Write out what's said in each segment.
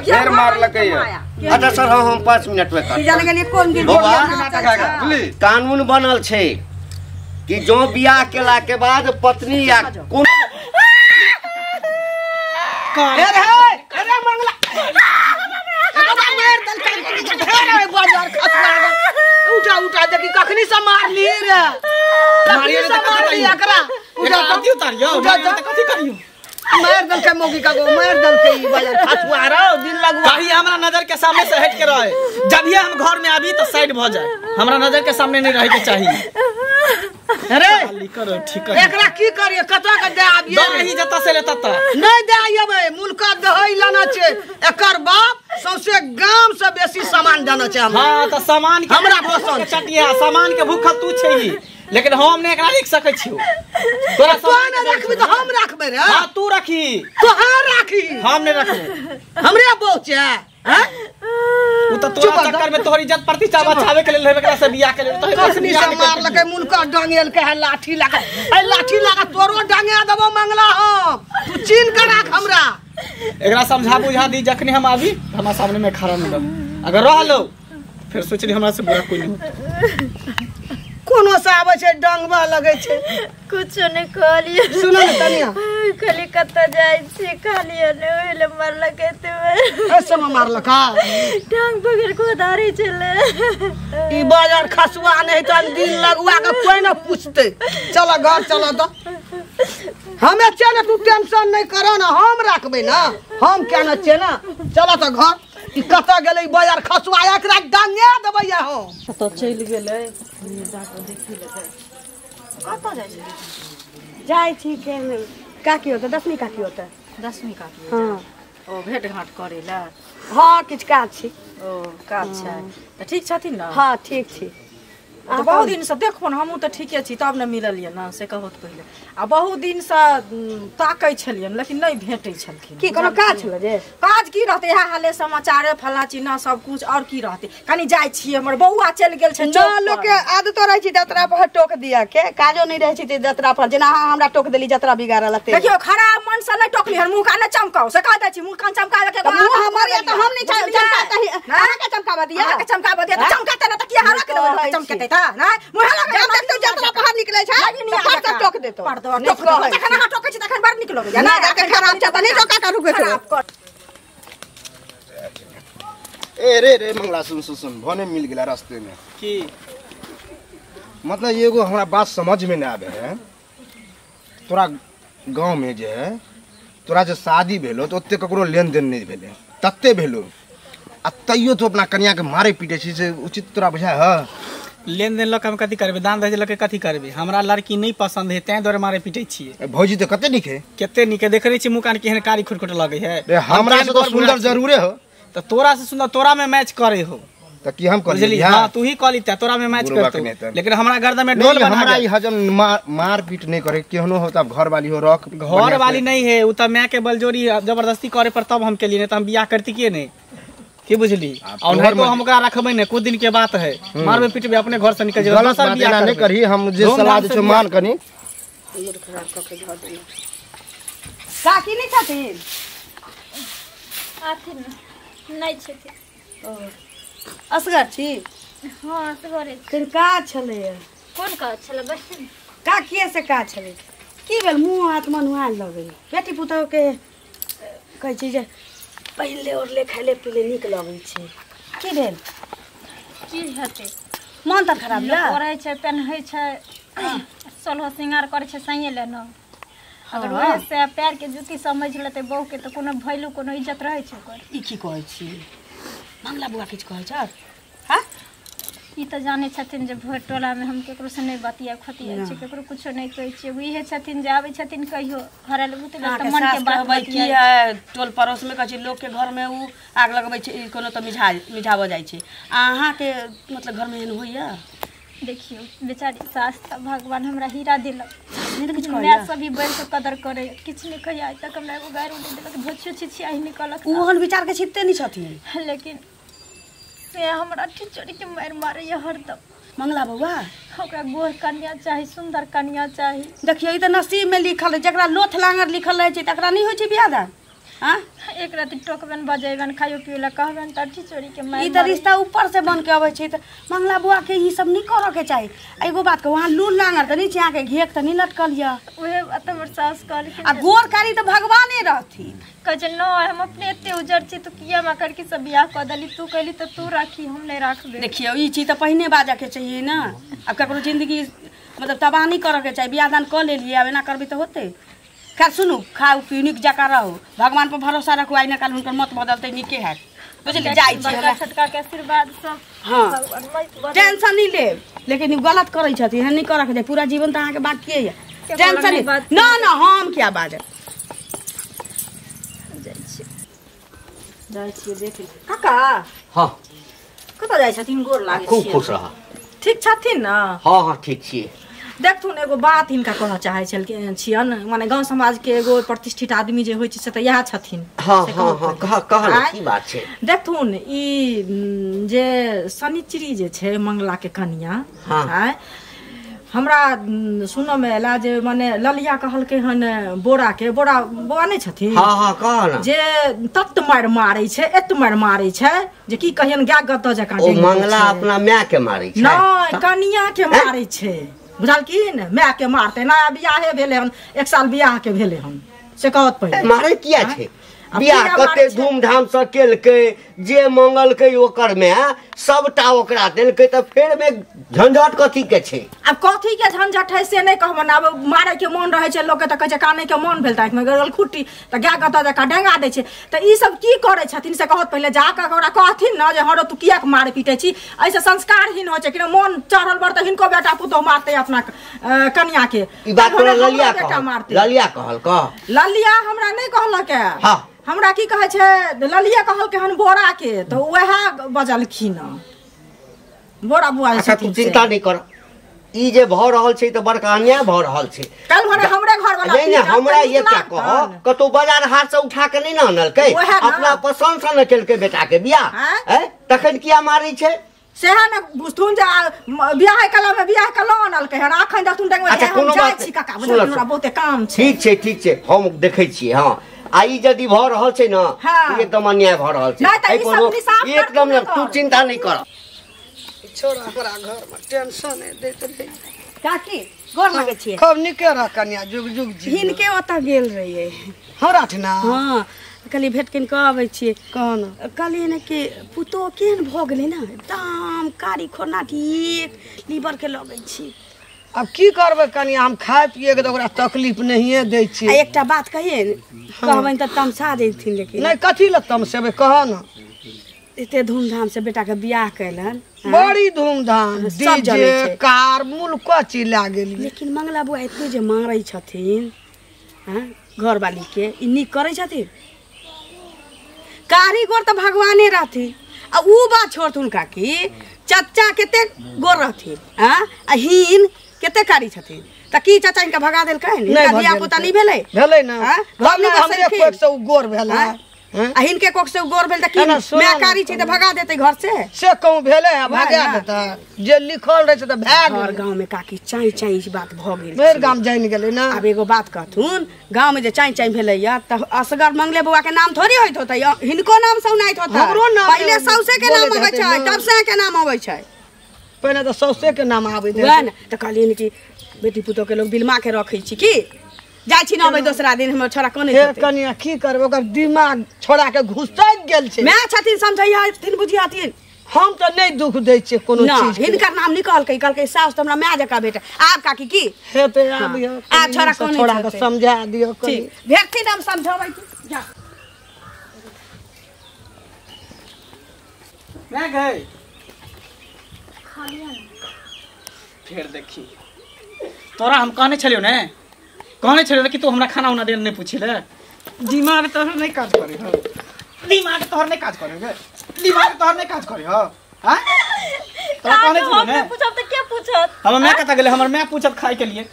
ढेर मारलकै। अच्छा सर हम 5 मिनट में की जाने गेलियै कोन दिन कानून बनल छै कि जो बियाह केला के बाद पत्नी या कोन अरे अरे मंगला एकरा मार दलकै ढेर आइ बाजार खसला उठा उठा देखी कखनी से मारली रे मारिए त मारली एकरा उठा कथि उतारियो उठा त कथि करियो मार दलकै मौगी का गो मार दलकै ई बाजार खसुआ रो दिन लगुआ कहीं हमरा नजर के सामने से हट के रहे। जब ये हम घर में आबी तो साइड भ जाए, हमरा नजर के सामने नहीं रहे के चाहिए। अरे करो ठीक है एकरा की करिए कतऽ के दे आबिए दही जतऽ से ले ततऽ नहीं दे आबे मुल्का दही लाना छै एकर बाप सौसे गाम से बेसी सामान देना छै हमरा। हां त सामान के हमरा पसंद चटिया सामान के भूखल तू छै ही, लेकिन हम ने एकरा रख सकै छियो। तोरा तो ने रखबी त हम रखबे रे। हां तू रखी तो हां रखी हम ने रखबो हमरे बहु छै हैं उ त तोरा चक्कर में तोहर इज्जत प्रतिष्ठा बचावे के लेल एकरा से बियाह के लेल तो कखनी से मारलकै मुनका डांगेल के है लाठी लगा ए लाठी लगा तोरो डांगे देबो मंगला हम तू चीन के राख हमरा। एकरा समझा बुझा दी जखनी हम आबी हमरा सामने में खड़ा नहीं रह, अगर रह लो फिर सोचली हमरा से बुरा कोई नहीं होत। कोनो से आबै छै डांगबा लगै छै कुछो नहीं कहलिए। सुनो ने तनिया खाली कतऽ जाइ छी कहलिए ने ओहिले मारलकै ते ऐसे में मारलका टांग पकड़ के उधारी छलै। ई बाजार खसुआ नहीं त दिन लगुआ के कोई न पूछते। चल घर चल त हमे छै ने तू टेंशन नहीं कर ना हम रखबै ना हम क्या न छै ना चल त घर ई कतऽ गेलै बाजार खसुआ एकरा डांगे देबै हम कतऽ चलि गेलै जाके देखी ले कतऽ जाइ छै जाइ छी के काकी होतै दसमी काकी होतै दसमी काकी। हां ओ भेट घाट करै ला। हां किछु काज छी। ओ काज छै तऽ ठीक छथिन ने? हां ठीक छी। तऽ बहुत दिनसँ देखो ने हमहूँ तऽ ठीके छी तब ने मिललियै ने से कहू तऽ पहिले आ बहुत दिनसँ ताकै छलियनि लेकिन नहि भेटै छलखिन। की कोनो काज छलै जे? काज की रहतै इएह हाले समाचारे फल्लाँ चिन्ना सब कुछ और की रहतै कनी जाइ छियै हमर बौआ चलि गेल छै न लोकके आदतो रहै छै जतरा पर टोक दिअ के काजो नहि रहै छै तऽ जतरा पर जेना अहाँ हमरा टोक देली जतरा बिगाड़ल ते देखियौ खराब मन से नहि टोकली हन मुँह कान नहि चमकाउ से कह दै छी मुँह कान चमकाबै के मुँह हमर या तऽ हम नहि चमकातही अहाँके चमकाबऽ दिअ अहाँके चमकाबऽ दिअ तऽ चमकातै ने तऽ किया हरा के देबै चमकेतै तऽ नहि मुँह लगा जब तक तो जतरा बाहर निकलै छै तब तक टोक देतो पर दो टोक दो तखन अहाँ टोकै छी तखन बड़ नीक लगैया ना जाके खराब छै तऽ नहि टोका करू के खराब कर। ए रे रे मंगला सुन सुन सुन भने मिल गेला रास्ते में की मतलब एगो हमरा बात समझ में ना आवे है। तोरा गांव में जे है तोरा जे शादी भेलो तो ओते ककरो लेन देन नहीं भेले तते भेलो आ तैयो तो अपना कन्या के मारे पीटे छी से उचित तोरा बुझाय है? लेन देन लऽ हम कथी करबै दान दहेज लऽ के कथी करबै हमरा लड़की नहीं पसंद है तैं दुआरे मारे पीटे छियै। भौजी तऽ कते नीक है कते नीक है देखै छी मुँह कान केहन कारी खुटखुट लगै है हमरा से तो सुंदर जरूरे हो तऽ तोरा से सुंदर तोरा में मैच करे हो तऽ की हम कहली? हां तू ही कहली त तोरा में मैच करतो लेकिन हमरा गर्दन में ढोल बना हमरा ई हजम मार पीट नहीं करे केहनो हो तब घर वाली हो रख घर वाली नहीं है उ त माय के बलजोरी जबरदस्ती करे पर तब हम के लिए नहीं त हम बियाह करती के नहीं की बुझली और नहीं तो हम ओकरा रखबै ने कुछ दिन के बात है मारबे पीटबे अपने घर से निकल जेबै दोसर बियाह नहीं करही हम जे सलाह दै छौ मान कनी। मूड खराब क के धऽ देने। काकी नहीं छथिन? आथिन नहीं छथिन। ओ असगर छी? हां असगरे छी। तोर काज छलै? कोन काज छलै बस काकिए से काज छलै। की भेल मुँह हाथ मनुआल लगै बेटी पुतहु के कहै छी जे पहिले ओढ़ले खाइले पीले नीक लगै छै की भेल? की हेतै मन तऽ खराब लोक ओढ़ै छै पेन्है छै सोलह श्रृंगार करै छै सैये ले न अगर ओहे से पैर के जूती समझ लेतै बहू के तऽ कोनो वैल्यू कोनो इज्जत रहै छै ओकर। ई की कहै छी मंगला बुआ किछु कहै छ? हाँ ई तऽ जानै छथिन जे भोर टोला में हम केकरो से नहीं बतिया खतिया छी केकरो कुछो नहीं कहै छियै इहे छथिन जे आबै छथिन कहियो घर लगू तऽ मन के बात की है टोल पड़ोस में कहै छै लोक के घर में उ आग लगबै छै कोनो तऽ मिझा मिझाबऽ जाइ छै आ अहाँ के मतलब घर में एहन होइया? देखियौ बेचारी सास तऽ भगवान हमरा हीरा देलक माय सब भी बढ़ि के कदर करे किछु नहीं कहिया आइ तक हमरा एगो गारि नहि देलक भोछियो छिछिया ही निकलक ओ ओहन विचार के छिपते नहीं छथिन लेकिन से हमरा ठिचोरी के मारि मारैया हरदम। मंगला बौआ ओकरा गोर कन्या चाही सुंदर कन्या चाही। देखियौ ई तऽ नसीब में लिखल है जकरा लोथ लांगर लिखल रहै छै तकरा नहीं होइ छै बियाह दान। हां एक राति टोकबन बजेबन खाइयो पियो ला कहबन त चोरी के मार। ई त रिश्ता ऊपर से बन के आबै छै त मंगला बुआ के ई सब नहीं करऽ के चाही। एगो बात कहू, वहाँ लूल लांगर त नहीं छै, अहाँ के घेक त नहीं लटकल य। उहे बात हमर सास कहलखिन। आ गोर कारी त भगवाने रहथिन। कहै छै न हम अपने एते उजर छी तो किया मा करके सब बियाह क देली, तू कहली त तू राखी हम नहीं राखबे। देखियो ई चीज त पहिने बाजऽ के चाहिए ना। अब ककरो जिंदगी मतलब तबाह नहीं करऽ के चाही। बियाह दान क लेलिए, अब एना करबी त होतै। खैर सुनू, खाऊ पीऊ नीक जकाँ रहू, भगवान पर भरोसा रखू, आइ न काल्हि हुनकर मत बदलतै, नीके हैत। बुझलियै? जाइ छी बड़का छोटका के आशीर्वाद सब। हाँ टेंशन नहीं लेब, लेकिन ई गलत करै छथिन, एहन नहीं करऽ के चाही। पूरा जीवन तऽ अहाँके बाकिए यऽ, टेंशन नहीं। ना ना हम किया बाजब। जाइ छियै देख काका। हाँ कतऽ जाइ छथिन? गोर लागै खूब खुश रह। ठीक छथिन ना? हाँ हाँ ठीक छियै। देखथुन एगो बात हिनका कहऽ चाहै छलखिन छियन, माने गाँव समाज के एगो प्रतिष्ठित आदमी जे होइ छै से तऽ इएह छथिन। हाँ हाँ हाँ कह कह ने, की बात छै? देखथुन ई जे शनिचरी जे छै मंगला के कनिया, हाँ। हमरा सुनऽ मे एला जे माने ललिया कहलकै हन बोरा के, बोरा बौआ नहि छथिन? हाँ हाँ कह न। जे तत मारि मारै छै, एत मारि मारै छै जे की कहियन गाय गदह जकाँ। ओ मंगला अपना माय के मारै छै? नहि, कनिया के मारै छै, बुझलखिन? माय के मारतै नया बियाहे भेलै हन, एक साल बियाह के भेलै हन, से कहत पहिले। मारै किया छै? बियाह कते धूमधाम से केलकै, जे मंगलकै ओकर में सबटा ओकरा देलकै, तऽ फेर में झंझट कथी के छै? आब कथी के झंझट है से नहि कहबनि। आब मारै के मोन रहै छै लोकके तऽ कहै छै कानै के मोन भेल तऽ आँखिमे गड़ल खुट्टी तऽ गाय गदह जकाँ डेंगा दै छै। तऽ ई सब की करै छथिन से कहत पहिले। जाकऽ ओकरा कहथिन ने जे हरो तू किएक मारै पीटै छी, एहिसँ संस्कारहीन होइ छै कि मोन चढ़ल बर तऽ हिनको बेटा पुतोह मारतै अपना कनिया के। ई बात तोरा ललिया कहल? ललिया कहल कह? ललिया हमरा नहि कहलक। हाँ हमरा की कहै छै ललिया कहलकै हन बोरा के, तऽ वएह बजलखिन बोरा बुआ। अच्छा तू चिंता नहीं कर, ई जे भऽ रहल छै तऽ बड़का अन्याय भऽ रहल छै। काल्हि भने हमरे घर वाला नहीं नहीं हमरा एकटा कह, कतौ बाजार हाट से उठा के नहीं ने आनलकै, अपना पसंद से ने केलकै बेटा के बियाह, तखन किया मारै छै? सेहा ने बुझथुन जे बियाह कला में बियाह के लऽ आनलकै हन, अखन देखथुन डेंगबै। अच्छा कोनो बात छी काका, बुझल हमरा बहुते काम छै। ठीक छै ठीक छै, हम देखै छियै। हाँ आ ई यदि भऽ रहल छै ने एकदम अन्याय भऽ रहल छै, एकदम तू चिंता नहीं कर। छोड़ हमरा घर में टेंशन दैत रहे। काकी गोर लगै छियै। खूब नीके रह कनिया, जुग जुग जी। हिनके ओतऽ गेल रहियै हमरा ठिना। हाँ कहलियै भेट कनि कऽ अबै छियै। कह न। कहलियै ने कि पुतोह केहन भऽ गेलै ने, एकदम कारी खोना ठीक लीवर के लगै छी। अब की करबै कनिया, हम खाय पिए के तऽ ओकरा तकलीफ नहिए दै छियै। आ एकटा बात कहियै, कहबनि तऽ तमसा जैथिन। लेकिन नहि, कथी लए तमसेबै कह न। एते धूमधाम से बेटा के बियाह कैलन, बड़ी धूमधाम, डीजे कार मूल कथी लए गेलियै। लेकिन मंगला बुआ एते जे मारै छथिन हाँ घरवाली के, ई नीक करै छथिन? कारीगर तऽ भगवाने रहथिन। आ उ बात छोड़थुन काकी, चचा कते गोर रहथिन हाँ, आ हीन कते कारी छथिन, तऽ की चचा हिनका भगा देलकै? हिनका धिया पुता नहि भेलै? भेलै ना। हमरे कोख से उ गोर भेलै आ हिनके कोख से उ गोर भेल तऽ की माय कारी छै तऽ भगा देतै घर से? से कहूँ भेलै आ भगा देतै, जे लिखल रहै छै तऽ भए गेल। घर गाँव में काकी चाँइ चाँइ ई बात भऽ गेल, भरि गाम जानि गेलै ना। आब एगो बात कहथुन, गाँव में जे चाँइ चाँइ भेलैया तऽ असगर मंगले बौआ के नाम थोड़ी होइत होतै, हिनको नाम सौनाइत होतै। हमरो नाम पहिले सौसे के नाम अबै छै तब से के नाम अबै छै। पहिने तऽ सौसे के नाम आबैत वएह ने। तऽ कहलियै कि बेटी पुतोह के लोग बिलमा के रखै छी की जाइ छी न अबै दोसरा दिन हमर छोरा कनै हेतै। कनिया की करबै, ओकर दिमाग छोरा के घुसैत गेल छै। माय छथिन समझैहथिन बुझिहथिन। हम तऽ नहि दुख दै छियै कोनो चीज। हिनकर नाम नहि कहलकै, कहलकै साउस तऽ हमरा माय जकाँ भेटल। आब काकी की हेतै, आब आब छोरा कनै छोरा के समझा दियौ। ठीक भेटथिन हम समझाबै छी। जा माय गई फेर देखी तोरा हम कहने छलियौ ने, कहने छलियौ कि तू हमरा खाना उना देल नहीं पूछिले। दिमाग तोहर नहीं काज करे हो, दिमाग तोहर नहीं काज करे गे, दिमाग तोहर नहीं काज करे हो। हां तोरा कहने छलियौ ने? पूछब त के पूछत? हमर माय कत गेलै? हमर माय पूछत खाय के लिए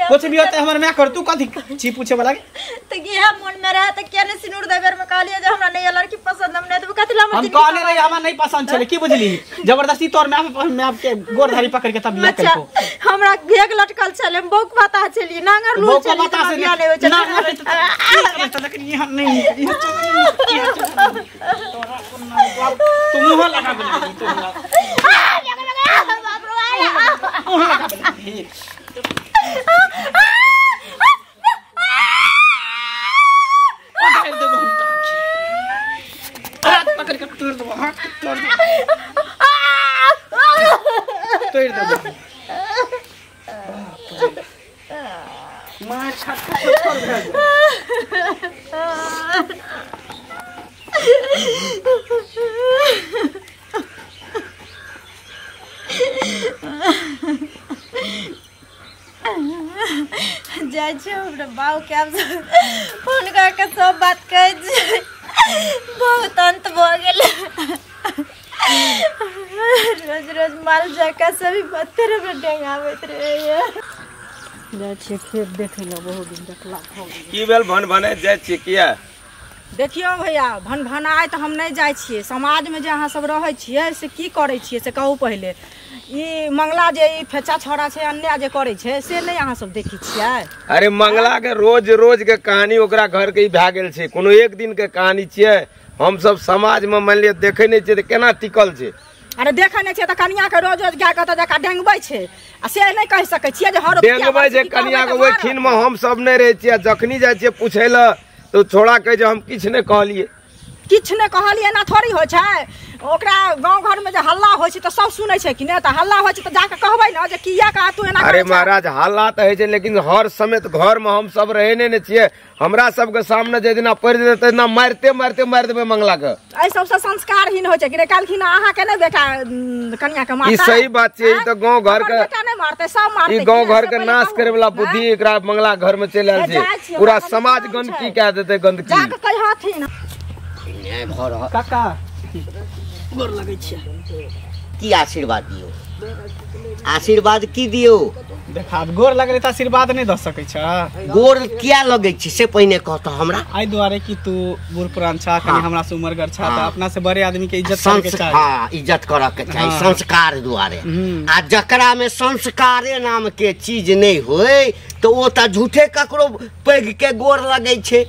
कुछ भी होते हमर माय कर, तू कथी छी पूछे वाला के? त इहे मन में रहे त के ने सिनूर देबेर में कहलिए जे हमरा नहीं लड़की पसंद, हम नहीं देबो। कथि ला हम कहने रही हमरा नहीं पसंद छले की बुझली जबरदस्ती तोर मैं आपके गोर धारी पकड़ के तब बियाह कइको हमरा घेग लटकल छले बौक बता छली नांगर लूल छली त बियाह नहीं होय छले लेकिन यहां नहीं तू मुंह लगा बे तू मुंह लगा बे पकड़ के तोड़ दो हाथ तोड़ दो तोड़ दो मार छत पर भेज जाइ छै हमरा बाबू के आब फोन करके सब बात कहै छै बहुत अंत भ गेल रोज रोज माल जका सभी पत्थर में डेंगाबैत रहैया जाइ छियै खेत देखै लए बहुत दिन देखला भऽ गेल की भेल भन भने जाइ छियै किया देखियौ भैया भन भनाइ तऽ हम नहि जाइ छियै समाजमे जे अहाँ सब रहै छियै से की करै छियै से कहू पहिले ई मंगला जे ई फेचा छौड़ा छै अन्याय जे करै छै से नहि अहाँ सब देखै छियै अरे मंगला के रोज रोज के कहानी ओकरा घर के ई भए गेल छै कोनो एक दिन के कहानी छियै हम सब समाज में मान लिअ देखै नहि छियै तऽ केना टिकल छै अरे देखै नहि छियै तऽ कनिया के रोज रोज गाय कतऽ जका डेंगबै छै आ से नहि कहि सकै छियै जे हर डेंगबै छै कनिया के ओहि खिन में हम सब नहि रहै छियै जखनी जाइ छियै पूछै लए तो छोड़ा कहै छै हम किछु नहि कहलियै किछु नहि कहलियै एना थोड़ी होइ छै ओकरा गाँव घर में जे हल्ला होइ छै तऽ सब सुनै छै कि नहि तऽ हल्ला होइ छै तऽ जाके कहबै ने जे किया कहा तू एना अरे महाराज हल्ला तऽ होइ छै लेकिन हर समय तऽ घर में हम सब रहे नहि ने छियै हमरा सबके सामने जे दिना पड़ि जेतै तै दिना मारिते मारिते मारि देबै मंगला के एहि सबसँ संस्कारहीन होइ छै कि नहि काल्हिखिन अहाँके नहि बेटा कनिया के मारतै ई सही बात छै ई तऽ गाँव घर के बेटा नहि मारतै सब मारतै ई गाँव घर के नाश करे वाला बुद्धि एकरा मंगला घर में चलि आयल छै पूरा समाज गंदगी कए देतै गंदगी जाके कहिहथिन नहि भऽ रहल काका गोर लगै छियै की आशीर्वाद दियौ आशीर्वाद की दियौ देखा गोर लगले तऽ आशीर्वाद नहि दऽ सकै छ गोर किया लगै छी से पहिने कहत हमरा एहि दुआरे कि तू बूढ़ पुरान छा कनी हमरा से उमरगर छा तऽ अपना से बड़े आदमी के इज्जत करे के चाही हां इज्जत करऽ के चाही संस्कार दुआरे आ जकरा में संस्कारे नाम के चीज नहि होय तऽ ओ तऽ झूठे ककरो पैघ के गोर लगै छै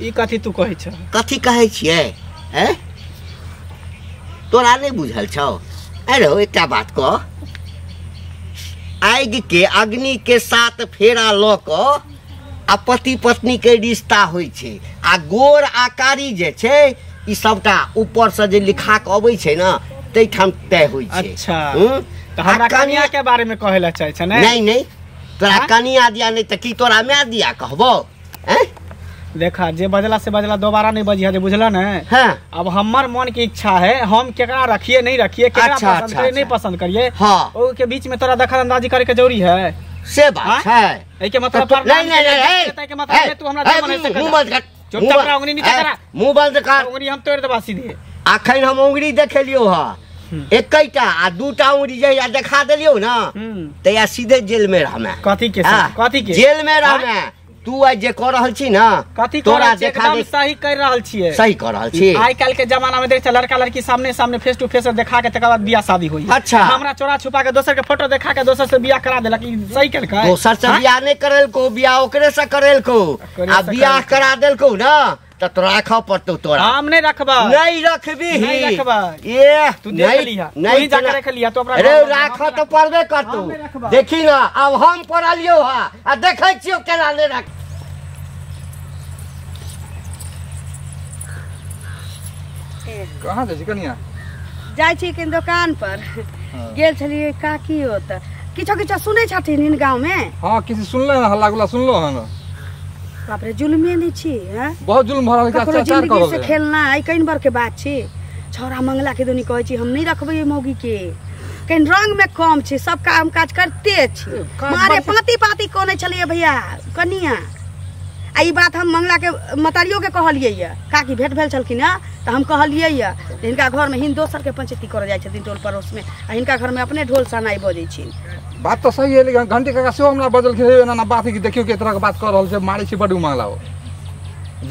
ई कथी तू कहै छ कथी कहै छियै हैं तोरा नहि बुझल छौ अरे एकटा बात कह आगि के अग्नि के साथ फेरा लऽ कऽ आ पति पत्नी के रिश्ता होइ छै आ गोर आकारी जे छै ई सबटा ऊपर से जे लिखा के अबै छै ने ताहिठाम तय होइ छै अच्छा तऽ हमरा कनिया के बारे में कहै लए चाहै छै ने नहि नहि तोरा कनिया दिया नहि तऽ की तोरा माय दिया कहबो हैं देखा जे बजला से बजला दोबारा नहीं बजिया जे बुझला ने हाँ। अब हमर मन के इच्छा है हम केकरा रखिए नहीं रखिए केकरा अच्छा, पसंद अच्छा, करिए नहीं अच्छा। पसंद करिए हाँ। ओ के बीच में तोरा दखल अंदाजी करे के जरूरी है से बात है एहि के मतलब नहीं नहीं नहीं के मतलब तू हमरा मुंह बंद कर चुपचाप रह उंगली नीचे करा मुंह बंद कर उंगली हम तोड़ देबा सीधे अखन हम उंगली देखेलियो हा एकैटा आ दूटा उंगली जे देखा देलियो ना तैया सीधे जेल में रहमे कथी के कथी के जेल में रहमे तू आइ जे कऽ रहल छी ना कथी तोरा देखा दे सही कर रहल छियै सही कर रहल छी आइ काल्हि के जमाना में देख लड़का लड़की सामने सामने फेस टू फेस देखा के तकर बाद बियाह शादी होई अच्छा हमरा चोरा छुपा के दोसर के फोटो देखा के दोसर से बियाह करा देलक ई सही केलकै दोसर से बियाह नहीं करेलको बियाह ओकरे से करेलको आ बियाह करा देलको ना त तोरा राखऽ पड़तौ तोरा हम नहीं रखबा नहीं रखबी नहीं रखबा ए तू देख लिहा नहीं जाके रख लिहा तो अपना अरे राखऽ त पड़बे करतौ देखी ना अब हम पड़लियौ हा आ देखै छियौ केना नहीं रख कहाँ जाइ छी कनिया जाइ छी कनि दोकान पर गेल छलियै काकी ओतऽ किछो किछो सुनै छथिन इन गाँव में हाँ किसी सुनले हन हल्ला गुल्ला सुनलो हन बाप रे जुल्मे नहीं छी हैं बहुत जुल्म भऽ रहल छै ककरो अत्याचार जिंदगी कऽ से रहल खेलना आई कइन बार के बात छी छौड़ा मंगला के दुनी कहै छी हम नहीं रखबै ई मौगी के कनि रंग में कम छी सब काम काज करते छी मारे पाती पाती कोने छलियै भैया कनिया आ ई बात हम मंगला के मतरियो के कहलियै ये काकी भेंट भेल छलखिन हँ तऽ हम कहलियै ये हिनका घर में हिन दोसर के पंचायती करऽ जाइ छथिन टोल पड़ोस में आ हिनका घर में अपने ढोल सनाइ बजै छिन बात तो सही है लेकिन घंटी काका सेहो हमरा बजलखिन हे एना एना बात है कि देखियौ के तरह के बात कऽ रहल छै मारै छै बड मंगला ओ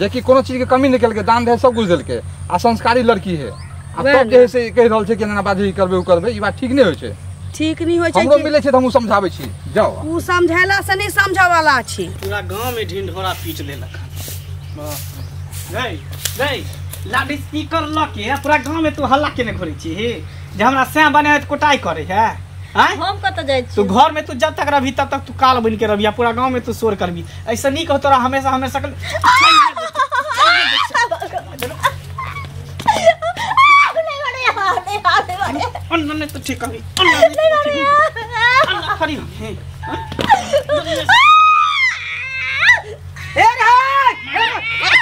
जेकि कोनो चीज के कमी नहि केलकै दान दहेज सब कुछ देलकै आ संस्कारी लड़की है आ तब जे है से कहि रहल छै कि एना बाजी करबै उ करबै ई बात ठीक नहि होइ छै। ठीक नहीं होइ छै। हमरो मिलै छै त हमहूँ समझाबै छी। जाओ उ समझैला से नहीं समझावाला छी। पूरा गांव में ढिंढोरा पीट देलक। नहीं नहीं लाउड स्पीकर ल के पूरा गांव में तू हल्ला केने घुरै छी जे हमरा सैं बने कोटाई करे है। हम कत जाय छी? तू घर में तू जब तक रहबी तब तक तू काल बन के रहबी, पूरा गांव में तू शोर करबी। ऐसा नहीं कहो तोरा हमेशा हमेशा अन्ना तो ठीक कभी अन्ना खड़ी हो। ए रे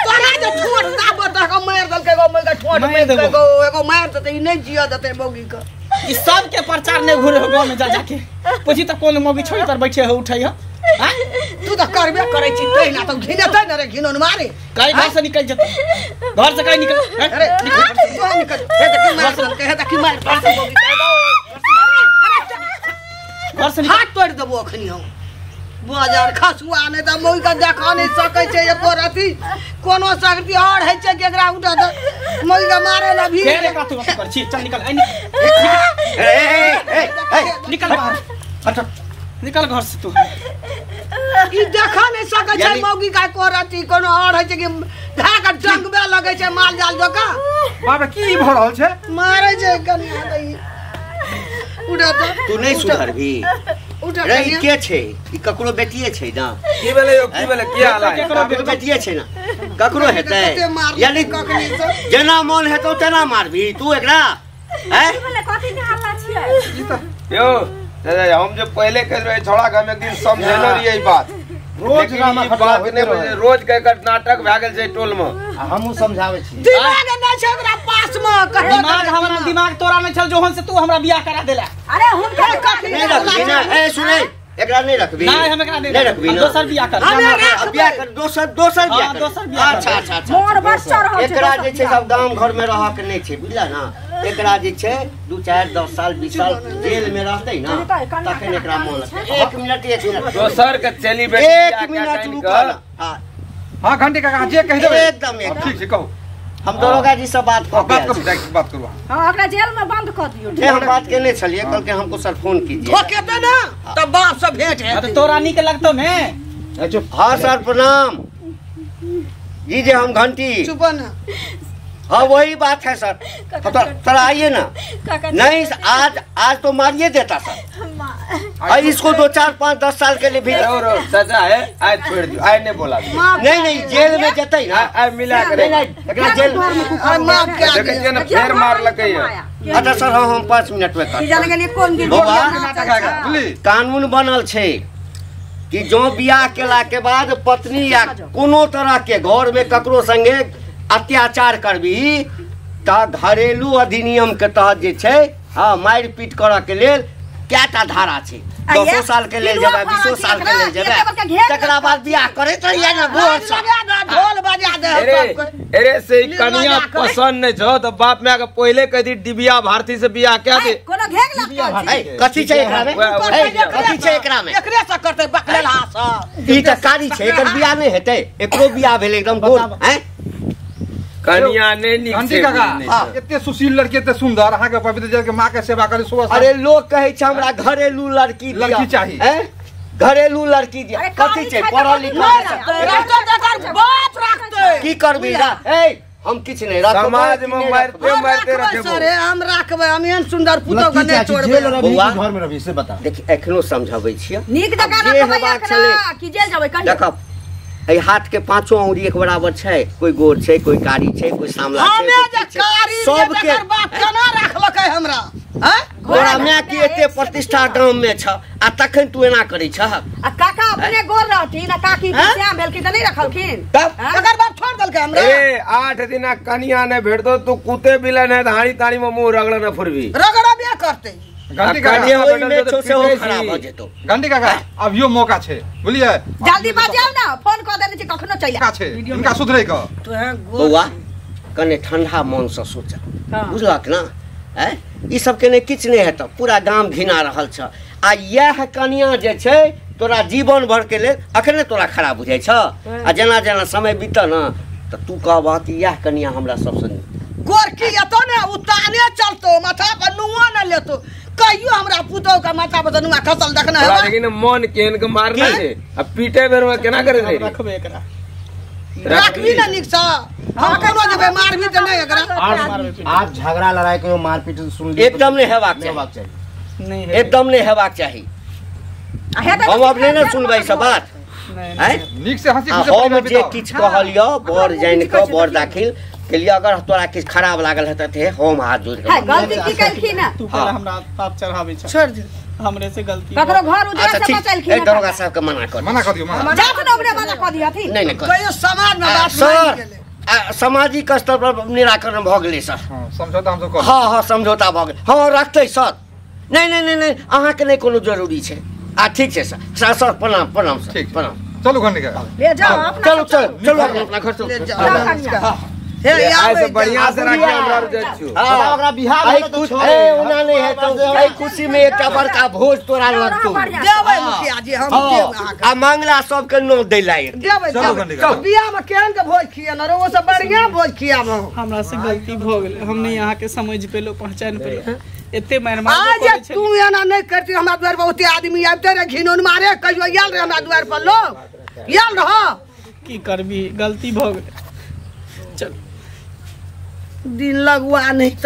तोरा जे ठोर दाब दह के मार देलकै एगो मौगी ठोर मार देलकै एगो मार देतै ई नहीं जिया देतै मौगी के। ई सब के प्रचार नहीं घुरे हो गांव में जा जाके पूछी त कोन मौगी छोड़ी तर बैठे हो उठै हो। तू त करबे करै छी तहिना त घिनेतै न रे घिनौन मारे कहीं घर से निकल जतै घर से कहीं निकल। अरे निकल तू निकल हे देखी मार देलकै हे देखी मार देलकै मौगी घर से हाथ तोड़ देबो अखनी हम। बाजार खसुआ नहीं त मौगी के देखा नहीं सकै छै एको रति कोनो शक्ति और है छै कि एकरा उठा दे मौगी के मारे ला भी फेर एकरा तू कर छी। चल निकल ए ए ए ए निकल बाहर हट निकल घर से तू। ई देखा नहीं सकै छै मौगी के एको रति कोनो और है छै कि धा के डंगबे लगै छै माल जाल जका। बाप रे की भ रहल छै? मारे छै कनिया के उठा दे। तू नहीं सुधरबी रे ई के छै? ई ककरो बेटिए छै ना? की भेलै यौ की भेलै की हाल है? ककरो बेटिए छै ना? ककरो हेतै यानी जेना मन हेतौ तेना मारबी तू एकरा। हैं की भेलै कथि के हल्ला छियै ई त यौ दादा हम जे पहिले कह रहे छोड़ा के हम एक दिन समझेने रहियै ई बात। रोज रामा खटला होइते रहे रोज के एकर नाटक भए गेल छै टोल में आ हमहूँ समझाबै छी। दिमाग नै छै ओकरा पास में कतौ दिमाग हमरा दिमाग तोरा नै छल जोहन से तू हमरा बियाह करा देला। अरे हुनका कथि नहीं रखबी ना? ए सुनै एकरा नहीं रखबी। नहीं हम एकरा नहीं रखबी ना। दोसर बियाह कर बियाह कर दोसर दोसर बियाह दोसर बियाह। अच्छा अच्छा अच्छा मोर बच्चा रहल छै। एकरा जे छै सब गाम घर में रह के नहीं छै बुझला ना। एकरा जे छै 2 4 10 साल 20 साल जेल में रहतै ना तखन एकरा मोन लगतै। एक मिनट एक मिनट दोसर के चली बेटी एक मिनट रुक। हां हां घंटी काका जे कहि देबै एकदम एकदम ठीक छै कहू। हम दरोगा जी से बात कर बात करू। हां ओकरा जेल में बंद कर दियो। हम बात केने छलिए कल के हमको सर फोन कीजिए ठोकेते ना तब बाप से भेंट है तो तोरा नीक लगतो ने। हां सर प्रणाम जी जी हम घंटी चुप ना। हाँ वही बात है सर। तो सर आइए ना। नहीं आज आज तो मारिए देता सर। और इसको 2 4 5 10 साल के लिए भी और सजा है आज छोड़ दियो आज नहीं बोला। नहीं नहीं जेल में जतै ना आज मिला करे जेल माफ कर देखै ना फेर मार लकै है। अच्छा सर हम 5 मिनट में कर जाने के लिए कोन दिन कानून बनल छै कि जो बियाह केला के बाद पत्नी या कोनो तरह के घर में ककरो संगे अत्याचार करबी त घरेलू अधिनियम के तहत जे छै हां मारि पीट करऽ के लेल कएटा धारा छै 10 साल के लेल जेबै 20 साल के लेल जेबै तकरा बाद बियाह करैत रहियै ना गोर से ढोल बजा दे अरे अरे से कनिया पसंद नहीं छौ त बाप माय के पहिले कह दी डिबिया भारती से बियाह कह दे कोनो घेग लगतौ। ए कथि छै एकरा में? कथि छै एकरा में? एकरे से करतै बकलेल हाथ ई त कारी छै एकर बियाह नहीं हेतै। एकरो बियाह भेलै एकदम गोर हैं कनिया नहीं नीक घंटी काका एते सुशील लड़की एते सुंदर अहाँ के पवित्र जल के मां के सेवा करे सुबह। अरे लोग कहै छै हमरा घरेलू लड़की लड़की चाही हैं घरेलू लड़की दिया कथि छै पढ़ल लिखल बाप राखतै की करबी ए हम किछ नहीं राखब समाज में मारते मारते रखबो। सर हम राखबै हम एहन सुंदर पुतोह के नहीं छोड़बै। बौआ घर में रहबी से बता। देखि एखनो समझाबै छियै नीक जकाँ राखबै एकरा कि जेल जेबै कहियो। देखब ए हाथ के 5 अंगुरी एक बराबर छै कोई गोर छै कोई कारी छै कोई सामला छै हमे जे कारी सबके बाप केना राखलकै हमरा हैं तोरा माय के एते प्रतिष्ठा गांव में छ आ तखन तू एना करै छ। आ काका अपने गोर रहथिन आ काकी श्याम भेलखिन त नहीं रखलखिन तकर बाप छोड़ देलकै हमरा। ए 8 दिना कनिया नै भेटतो तू कुते बिलन है हाड़ी ताड़ी में मुंह रगड़ न फुरबी रगड़बे करतै। घंटी काका खराब हो जेतो। घंटी काका अब यो मौका छै बुझलियै जल्दी बजाउ ना फोन क देने छी कखनो चलि आ छै इनका सुधरै के। बौआ कने ठंडा मन से सोच बुझलक ना हैं ई सब के ने किछ नहीं हेतौ पूरा गाम घिना रहल छ आ यह कनिया जे छै तोरा जीवन भर के लेल अखने तोरा खराब बुझाइ छ आ जेना जेना समय बीतल ना त तू कहबह कि यह कनिया हमरा सबसे नीक। गोरकी एतो ने उताने चलतो माथा पर नुआ न लेतो कहियो हमरा पुतोह के माथा पर नुआ खसल देखना है लेकिन मन केन के मारना छै आ पीटे बेर में केना करे रे रखबे एकरा रखबी ना निक सा हम कोनो जेबे मारबी त नहीं एकरा आप झगड़ा लड़ाई कहियो मारपीट सुन ली एकदम नहीं हेबाक चाही नहीं एकदम नहीं हेबाक चाही हम अब नहीं ना सुनबै सब बात हैं नीक से हंसी खुशी हम जे किछ कहलियो बर जानि क बर दाखिल के लिए अगर तोरा किछ खराब लागल हेतै ते हम हाथ जोड़ के गलती की केलखिन ना तू पहले हमरा पाप चढ़ाबै छ छोड़ दे हमरे से गलती ककरो घर उजड़ा से बचलखिन ए दरोगा साहब के मना कर मना कर दियो मना जात न ओकरे मना कर दियथिन नहीं नहीं कहियो समाज में बात सर सामाजिक स्तर पर निराकरण भ गेलै सर हां समझौता हम सब कर हां हां समझौता भ गेल हां रखतै सर नहीं नहीं नहीं नहीं अहाँ के नहीं कोनो जरूरी छै आ ठीक छै सर सर सर प्रणाम प्रणाम सर प्रणाम चलू घर निकल ले जाओ अपना चलो चलो चलो अपना घर चलो ले जाओ हे आइ से बढ़िया से राखी हमरा जाइ छियो बताओ ओकरा बियाह भेल त छोड़ ए ओना नहीं है तो एहि खुशी में एकटा बड़का भोज तोरा लगतौ देबै मुखिया जी हम देब अहाँ आ मांगला सबके नो दै लायक देबै चलू बियाह में केहन के भोज खिएल रे ओ सब बढ़िया भोज खियाब हमरा से गलती भ गेल हम नहीं अहाँ के समझ पेलो पहचान पेलो एते मार मार आज तू एना नहीं करती हमरा द्वार पर ओते आदमी आबिते रे घिनौन मारे कहियो आयल रे हमरा द्वार पर लोग आयल रह की करबी गलती भ गेल चल दिन लगुआ नहीं त